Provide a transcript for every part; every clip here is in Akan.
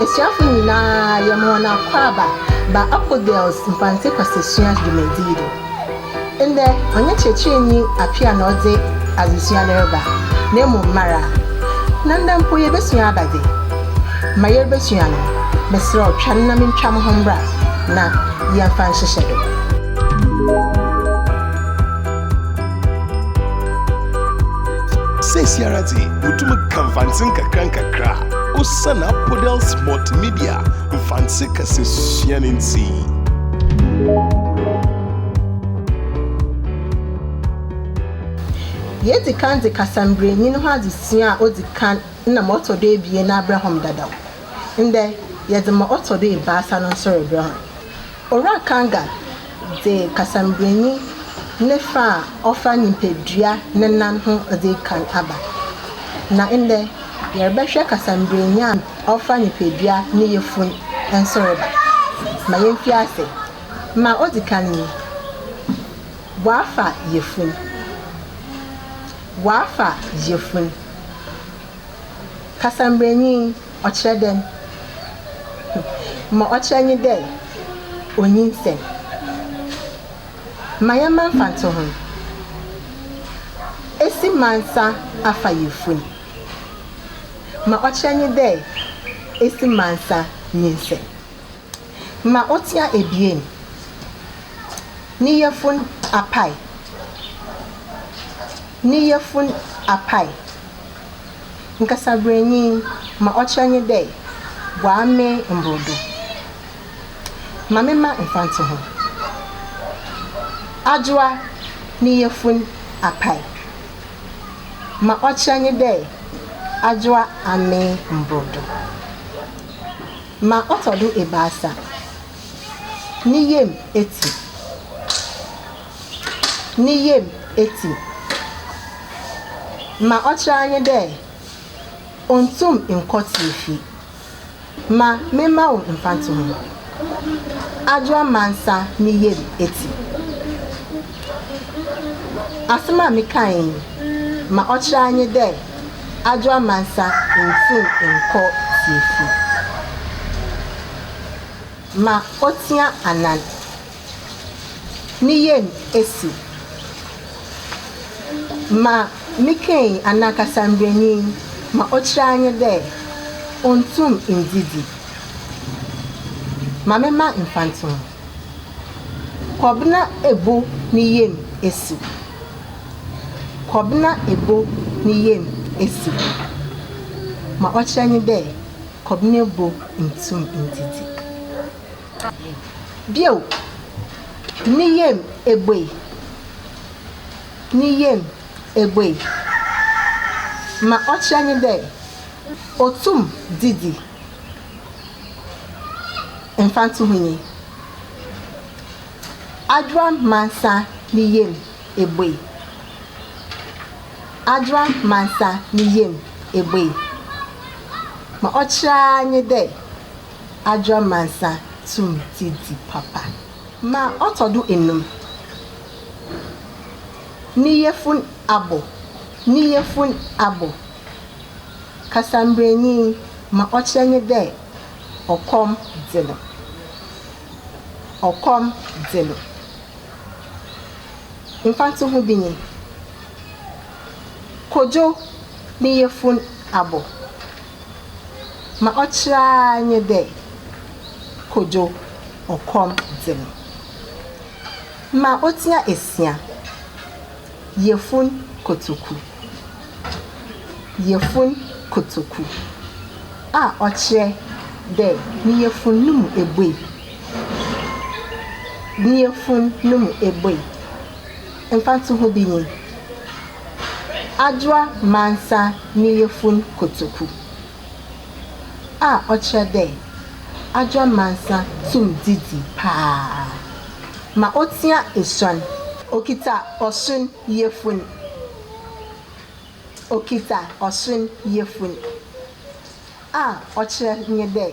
Esuafo nyina yɛma hɔn akwaaba ba Apodels Mfantse Kwasasua dwumadzi yi do. Ndɛ, ɔnnyɛ kyerɛkyerɛnyi Appiah na ɔdze adzesua no reba, na mbom mara. Na ndɛ mpo yebesua abadze. Ma yerubesua no, meserɛ wo twɛn na mentwa moho mbra na yɛmfa nhyehyɛ do. Seseiara dze, mutum ka Mfantse nkakrankakra osian Apodels Multimedia Mfantse kasasua no ntsi. Yeedzi kan dze kasambirenyi no ho adzesua a odzi kan na ma ɔtɔ do ebien no abrɛ hom dadaw. Ndɛ, yɛdze ma ɔtɔ do ebiasa no so rebrɛ hom. Owura Kanga dze kasambirenyi ne fa a ɔfa nyimpadua ne nan ho dze kan aba. Na ndɛ, yɛrebɛhwɛ kasambirenyi a ɔfa nyimpadua ne yafun so reba. Ma yemfi ase. Ma odzi kan yi, Ɔafa yafun. Ɔafa yafun. Kasambirenyi, ɔkyerɛ dɛn? Ma ɔkyerɛ nye dɛ onyinsɛn. Ma yɛmma mfatoho. Esi mansa afa yafun. Ma ɔkyerɛ nye dɛ esi mansa nyinsɛn. Ma otsia ebien, ne yafun apae. Ne yafun apae. Nkasaberenyi, ma ɔkyerɛ nye dɛ ɔamee mbordo. Ma memma mfatoho. Adwoa ne yafun apae. Ma ɔkyerɛ nye dɛ Adwoa amee mbordo. Ma ɔtɔ do ebiasa, ne yamu etsim. Ne yamu etsim. Ma ɔkyerɛ ara nye dɛ onntum nnkɔ tsiefi. Ma memma wo mfatoho. Adwoa Mansa ne yamu etsim. Asɛm a mekãe yi, ma ɔkyerɛ ara nye dɛ Adwoa Mansa nntum nnkɔ tsiefi. Ma otsia anan. Ne yamu esiw. Ma mekãe anaa kasambirenyi, ma ɔkyerɛ ara nye dɛ onntum nndzidzi. Ma memma mfatoho. Kɔbena Ebo ne yamu esiw. Kɔbena Ebo ne yamu esiw. Ma ɔkyerɛ nye dɛ Kɔbena Ebo nntum nndzidzi. Bio, ne yamu ebue. Ne yamu ebue. Ma ɔkyerɛ nye dɛ otum dzidzi. Mfatoho nye, Adwoa Mansa ne yamu ebue. Adwoa Mansa ne yamu ebue. Ma ɔkyerɛ ara nye dɛ Adwoa Mansa tum dzidzi papa. Ma ɔtɔ do enum, ne yafun abɔ. Ne yafun abɔ. Kasambirenyi, ma ɔkyerɛ nye dɛ ɔkɔm dze no. Ɔkɔm dze no. Mfatoho bi nye, Kojo ne yafun abɔ. Ma ɔkyerɛ ara nye dɛ Kojo ɔkɔm dze no. Ma otsia esia, Yafun kotoku. Yafun kotoku a ɔkyerɛ dɛ ne yafun no mu ebue. Ne yafun no mu ebue. Mfatoho bi nye, Adwoa Mansa ne yafun kotoku a ɔkyerɛ dɛ Adwoa Mansa tum dzidzi paa ma otsia esuon. Okitsa ɔson yafun. Okitsa ɔson yafun a ɔkyerɛ nye dɛ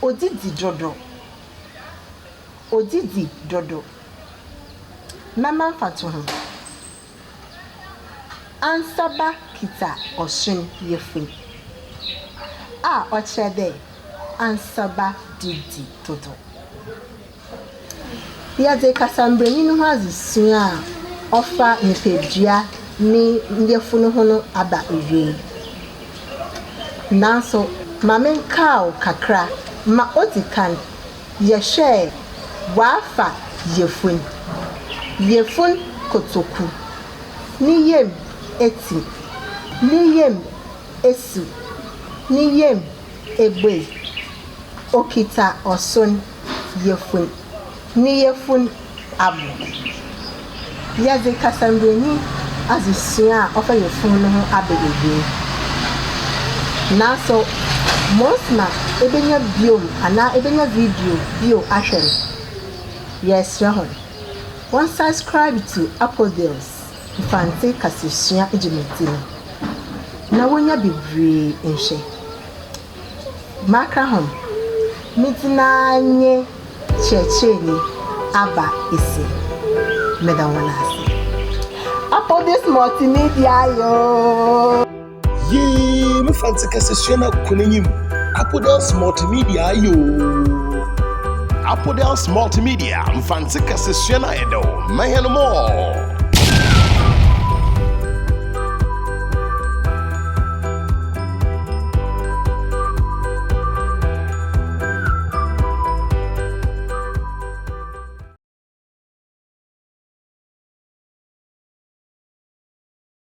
odzidzi dodow. Odzidzi dodow. Mɛma mfatoho. Ansaba kitsa ɔson yafun a ɔkyerɛ dɛ. ansaba didi dodo. Yɛdze kasambranyi no ho adzesua a ɔfa nyimpadua ne yafun ho no aba ewiei. Naaso ma menkaa wo kakra ma odzi kan yɛhwɛɛ ɔafa yafun, yafun kotoku, ne yamu etsim, ne yamu esiw, ne yamu ebue, okitsa ɔson yafun, ne yafun abo. Yɛdze kasambranyi adzesua a ɔfa yafun no ho aba ewiei. Naaso ma osi ma ebenya bio anaa ebenya video bio ahwɛ no, yɛreserɛ hɔn, wɔn subscribe to Apodels Mfantse Kasasua dwumadzi no na wonya beberee nhwɛ. Makra hom, me dzin ara nye Kyerɛkyerɛnyi Aba Esi. Meda hɔn ase. Apodis Multimedia yoo! Yee, me Mfantse kasasua no akɔ n'enyim. Apodels Multimedia ayoo! Apodels Multimedia, Mfantse kasasua no ayɛ dɛw. Ma hɛn more!